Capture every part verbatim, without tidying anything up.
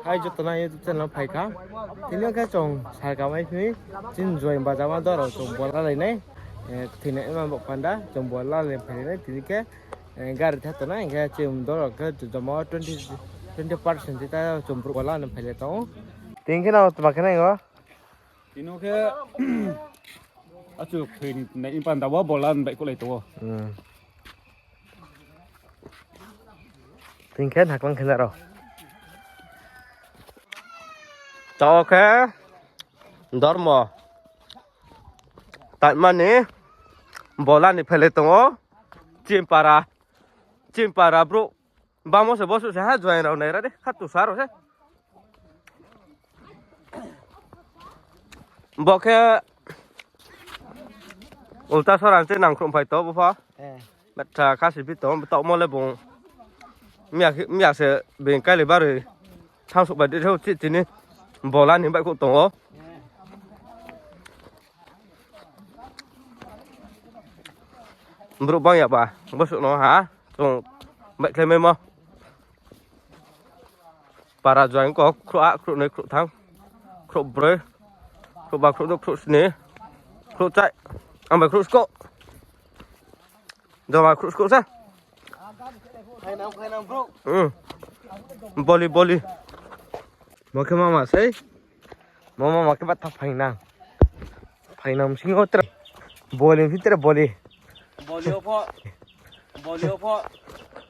Hai joto no YouTube channel phai kha. Tini khe chung salka mai phini, chini join bajama doro chung bol lalai nai. Eh, thina ima bo panda, chung bol lalai phai nai. Tini khe, eh, gari tha tongnai, hingkhe chini doro khe joma twenty, twenty percent ta chung brouh bol lalai phai le tong ou. Tini khe no tma khe nai o? Tini khe, achu phai nai panda wo bol lalai baihkhouh lai tong ou. Hmm. Tini khe naklang khe na rao. Taoh khe dormo taima ni bol lalai phai le tong ou. Chini para, chini para brouh bangmo se bosuh se ha join rao nai ra de, kha tusa rao se. Bo khe ulta sora se nangkhruh phai tong bo pho. Eh. Betha khasi phi tong, taohmo le bung. Miya khe, miya se bini kailai baroi thanngsuh bai di rao chi tini bol lalai baihkhouh tong ou. Brouh bang ya ba, bosuh no ha, chung baihkhlai maimo. Para join kho, khrouh ha, khrouh noi, khrouh tham, khrouh broi, khrouh ba, khrouh dou, khrouh sni, khrouh chai, ang bai khrouh sko. Joma khrouh sko sa. Hmm. Boli, boli. Bo khe mama sei. Mama ma khe ba tha phainang. Phainang bsing o tre. Boli bsing tre boli. Boli o pho. Boli o pho.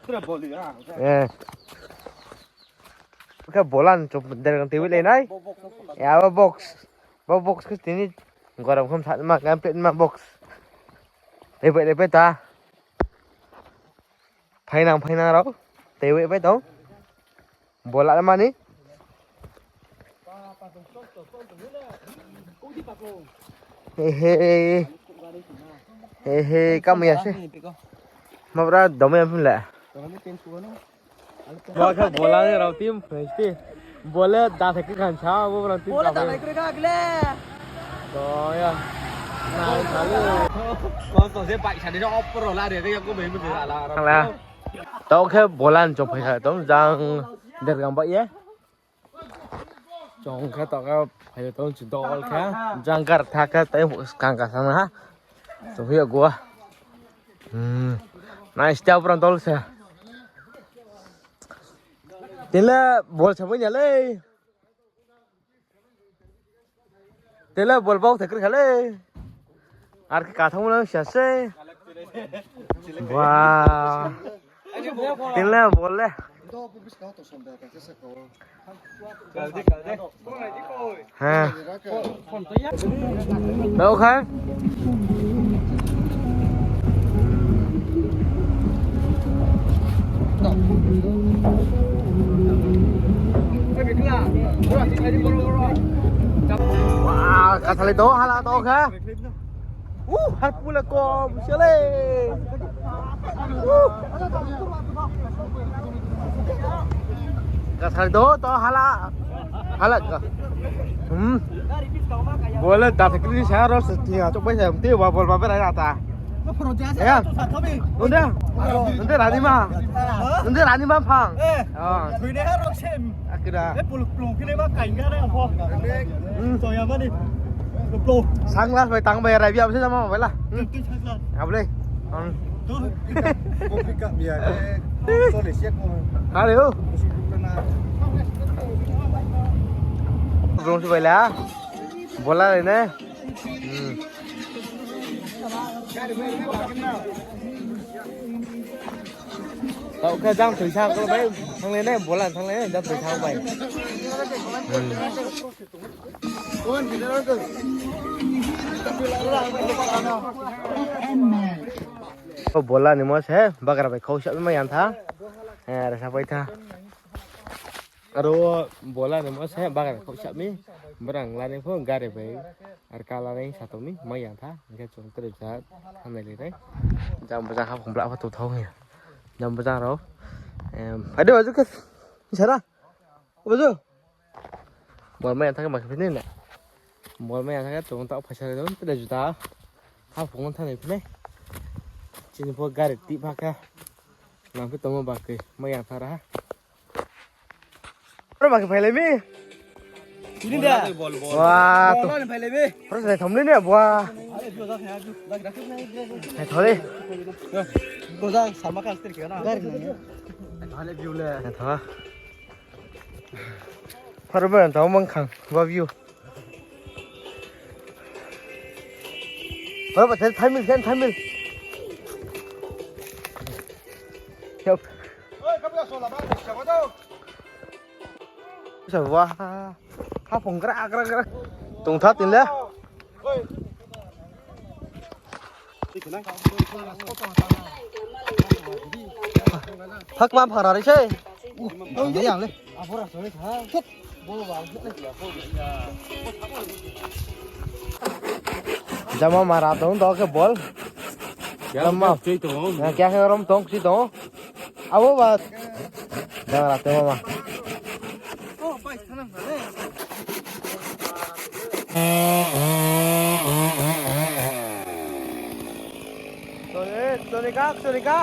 Tre boli ha. Eh. Khe bolan chop dergang table le nai. Ya, bo box. Bo box khe tini gorom kham sa ma, complete ma box. Lepe, lepe ta. Phainang, phainang rao. Tei wei pai tong. Bola mani. He he. He he, kamu ya se. Ma bra dom ya phun le. Bo khe bola ni rao team phai sti. Bole da thai khe khan sa, bo bra team. Bole da thai khe khan le. To ya. Nai salu. Ko to se bai sa ni no opor la re ya ko bai mu la la. Tao khe bola ni chong phai kha tong jang dergang bai ye. Chong khe tao khe phai tong chu dol khe jang gar tha khe tei skang ka sana ha. Chong phi ya gua. Hmm. Nai sta bra dol se. Tele bol sa bai ya le. Tele bol bau thai kri kha le. Ar khe kathang mo nang sia se. Ba. Tele bol le. Ha. Dau kha. Wah, kasalai to, hala to kha. Uh, har pula kom, siale. Uh. Kasalai to, to hala. Hala ka. Hmm. Bole da thekri sa ro se ti ha, chok bai sa ti wa bol ba berai ta. Ya. Unde. Unde rani ma. Unde rani ma phang. Eh. Ah. Thoi ne ha ro sem. Akira. Eh, puluk plung kini ma kain ga ne pho. Hmm. Toya mani. Plung. Sunglass bai tang bai rai biam se jama bai la. Hmm. Tui sunglass. Able. Hmm. Ko pick up ya. Sorry, siap ko. Halo. Belum sebai la. Bola le ne. Hmm. Tao khe jang tui sa ko bai, thang le nai, bola thang le nai, jang tui sa bai. Hmm. Ko bola ni mo se, bagra bai khau sa ma yang tha. Eh, rasa bai tha. Aro bola ni mo se bagra khau sa mi, brang la ni pho gari bai, ar kala nai sa tong mi, ma yang tha, hingkhe chung tre ja, thangnai le nai. Jang bo jang ha phung bla pho tu thau ya. Jang bo jang rao. Em, ade baju khe, isara. Baju. Bol ma yang tha khe ma khe phini na. Bol ma yang tha khe chung tao phaisa rao, tre juta. Ha phung thangnai phini. Chini pho gari tip ha khe. Nang phi tongmo ba khe, ma yang tha ra ha. Pake phailai mi. Ini dah. Wah, tu. Phailai mi. Terus naithom ni ni, wah. Naithom ni. Gojang sama kan setir kena. Naithom. Pharo ba tong mangkhang, ba view. Pharo ba ten thamil, ten thamil. Yap. Sa wa. Haphung gra gra gra. Tongtha tin le. Phakma phara ri se. Yang le. Jama mara tong do khe bol. Jama. Kya khe rom tong si tong. Abo ba. Jama ra tong ma. Sorry, sorry ka, sorry ka.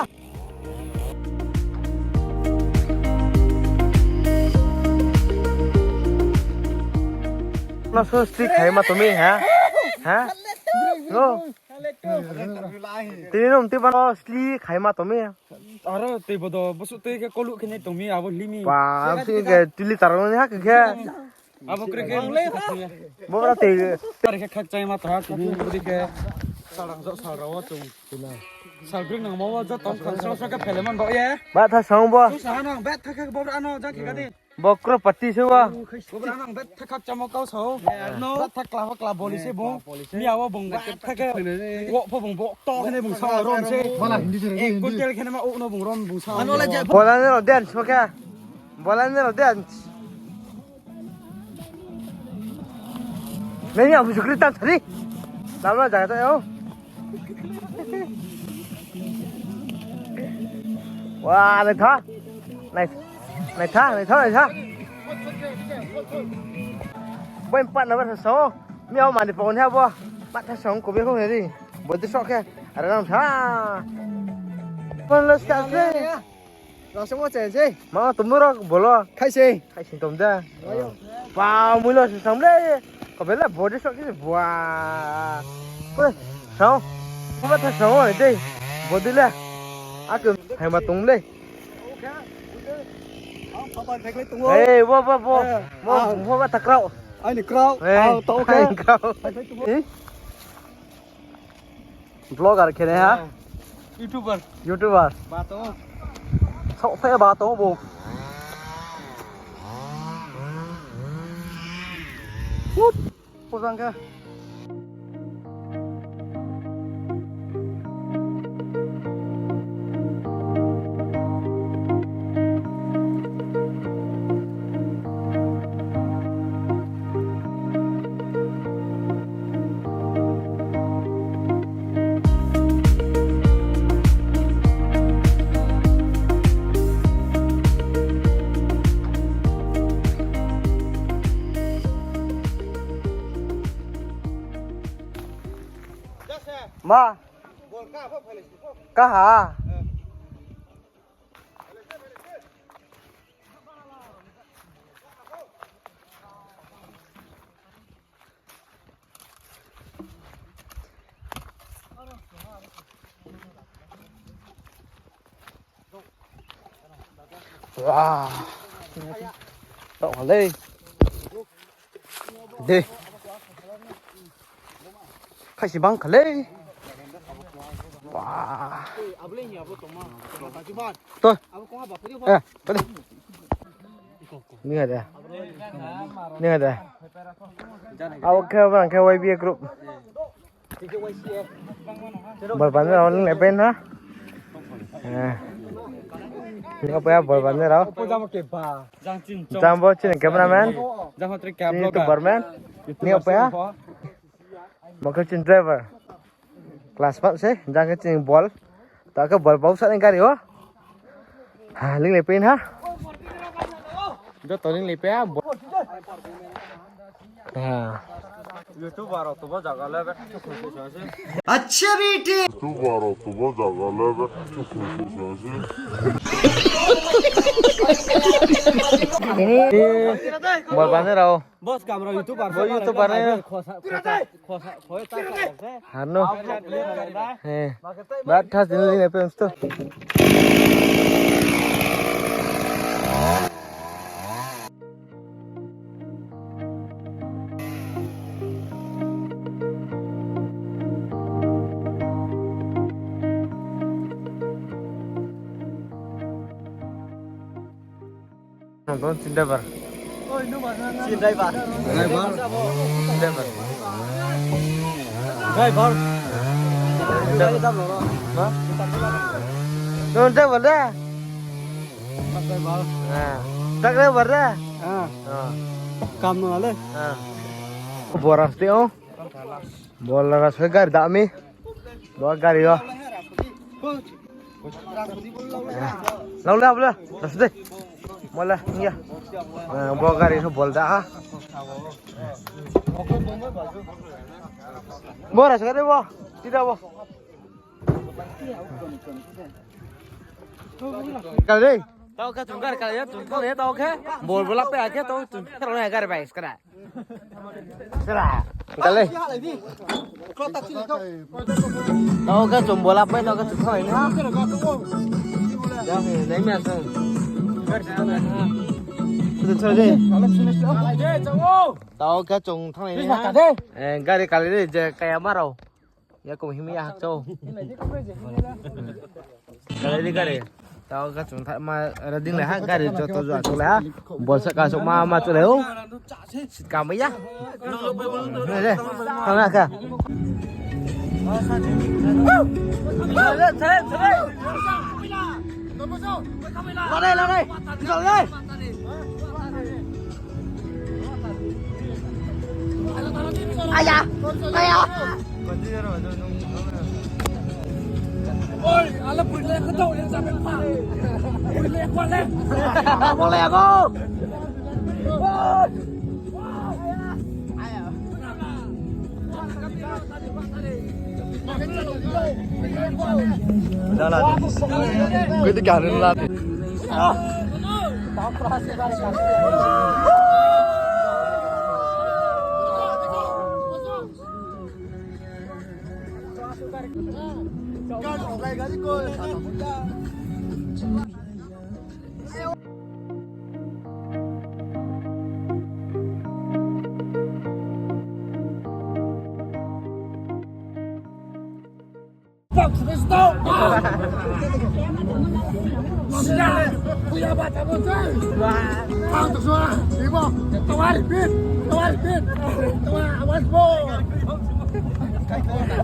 No so sli khai ma tong mi, ha? Ha? No. Tini no mti bano sli khai ma tong mi. Aro tei bodo bosu tei ke kolu kene tong mi abo limi. Pa, si ke tili tarong ni ha ke. Abo kre ke. Bo bra tei. Tari ke khak chai ma ta ha ke budi ke. Sarang jo sarang wo chung. Salbring nang mo wo jo tong kan so so ke pheleman bo ye. Ba tha song bo. Tu sa nang bet tha ke bo bra no ja ke ka di. Bo crorepati se wa. Bo bra nang bet tha khak chamo kau sao. No. Bet tha kla ho kla boli se bung. Mi awo bung bet tha ke. Wo pho bung bo to khene bung sao rom se. Bala Hindi se. Ek kuntel khene ma o no bung rom bung sao. Bola ne ro dance ma khe. Bola ne ro dance. Nini ang bujukri tan sari. Lama jaga ta yo. Wah, naitha. Nai, naitha, naitha, naitha. Boy empat number sa so. Mi au mani pon ha bo. Pat tha song ko be ko heri. Bo de sok khe. Are nang tha. Pon los ka se. Rao se mo chai se. Ma tumbo rao bolo. Khai se. Khai sing tom da. Ayo. Wow, mui lo se sam le. Ko bela body shot khe bua. Ko sao. Ko ba tha sao dei. Body le. Aku hai ma tung le. Hey, bo, bo, bo. Mo, mo ba tha krao. Ai ni krao. Hey, to khe. Krao. Eh? Vlogger khe nai ha? Youtuber. Youtuber. Ba tong. Sok phe ba tong bo. Wut. Pojang khe. Ma. Kaha. Wah. Tong ha lei. De. Khai si bang kha lei. Wah. To. Eh, to le. Ni ha de. Ni ha de. Abo khe bang khe Y B A group. Bol bani rao ling le pen ha. Eh. Ni opa ya bol bani rao. Jambo chini cameraman. Chini YouTuber man. Ni opa ya. Bo khe chini driver. Class five se, jang khe chini bol. Ta khe bol bau sa ni gari o. Ha, ling le pen ha. Joto ling le pe ha. Ha. YouTuber rao tubo jaga le be. Acha bete. YouTuber rao tubo jaga le be. Ini bol bane rao. Bos kamra YouTuber. Bo YouTuber ne. Khosa, khosa, khosa, khosa, khosa. Hano. He. Ba thas din ni pe sto. Nang tong chin driver. Chin driver. Driver. Chin driver. Driver. Driver. Ha? Nang driver da? Truck driver. Ah. Truck driver da? Ah. Ah. Kam no le. Ah. Bora ste o. Bol la ras gari da mi. Bo gari yo. Lau le, lau le. Ras de. Mo la, ya. Eh, bo gari so bol da ha. Bo ras gari bo. Tida bo. Kal de. Tao khe chung gari kal ya, chung thang ya, tao khe. Bol bol la pe ya khe, tao chung thang ya gari bai skra. Sera, kale. Tao khe chung bol la pai, tao khe chung thang ni. Ya, nai mi asung. Tao khe chung thang ni. Eh, gari kal de, je kaya ma rao. Ya kong himi ya hakchao. Kale di gari. Tao ka chung tha ma riding le ha gari joto jo chung le ha. Bol sa ka chung ma ma chung le o. Sit ka ma ya. Re, re. Thang na kha. Lare, lare. Lare. Aya! Aya! Oi, ala pui le ko to le sa me pa. Pui le ko le. Mo le ko. Lalai. Gue di kanan lalai.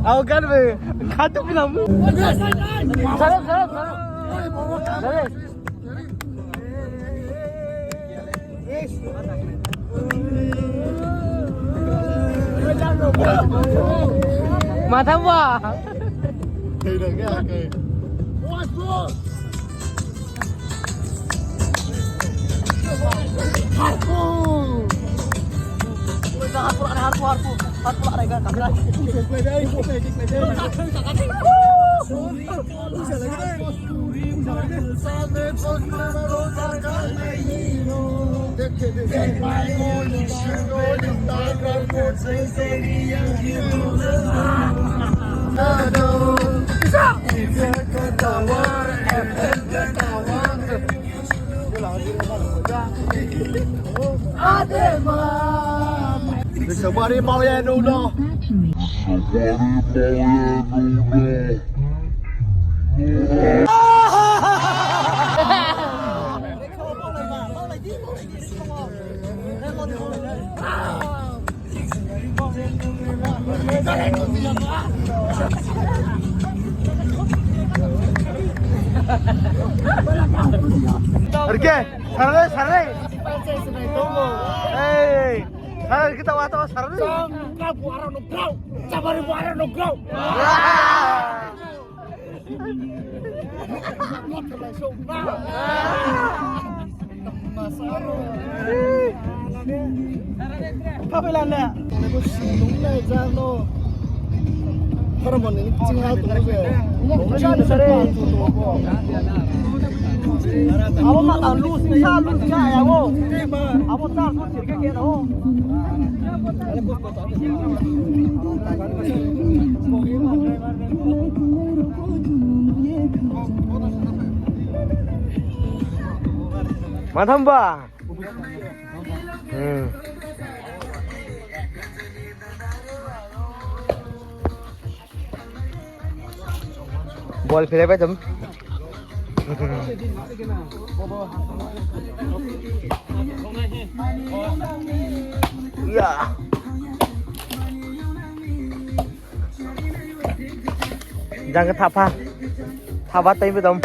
Awakan be, katu bilang mu. Sarap, sarap, sarap. Sarap. Matha ba. Disabari mau ya nuno. Oke, sarai, sarai. Hei, sarai kita wato sarai. Sangka buara nugrau, cabari buara nugrau. Abo ma tang lu sing sa lu sing ya ya wo. Abo char so sir ke ke ro. Ma tham ba? Hmm. Ball philai pai tong. Ya. Jang khe thapha. Thapha tei pai tong.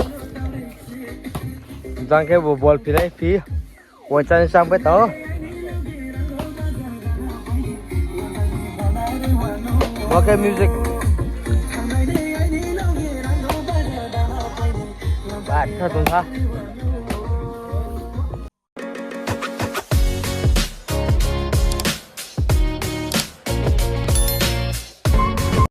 Jang khe bo ball philai phi. Poicha ni chang pai tong. Bo khe music. Ba, tha tong kha.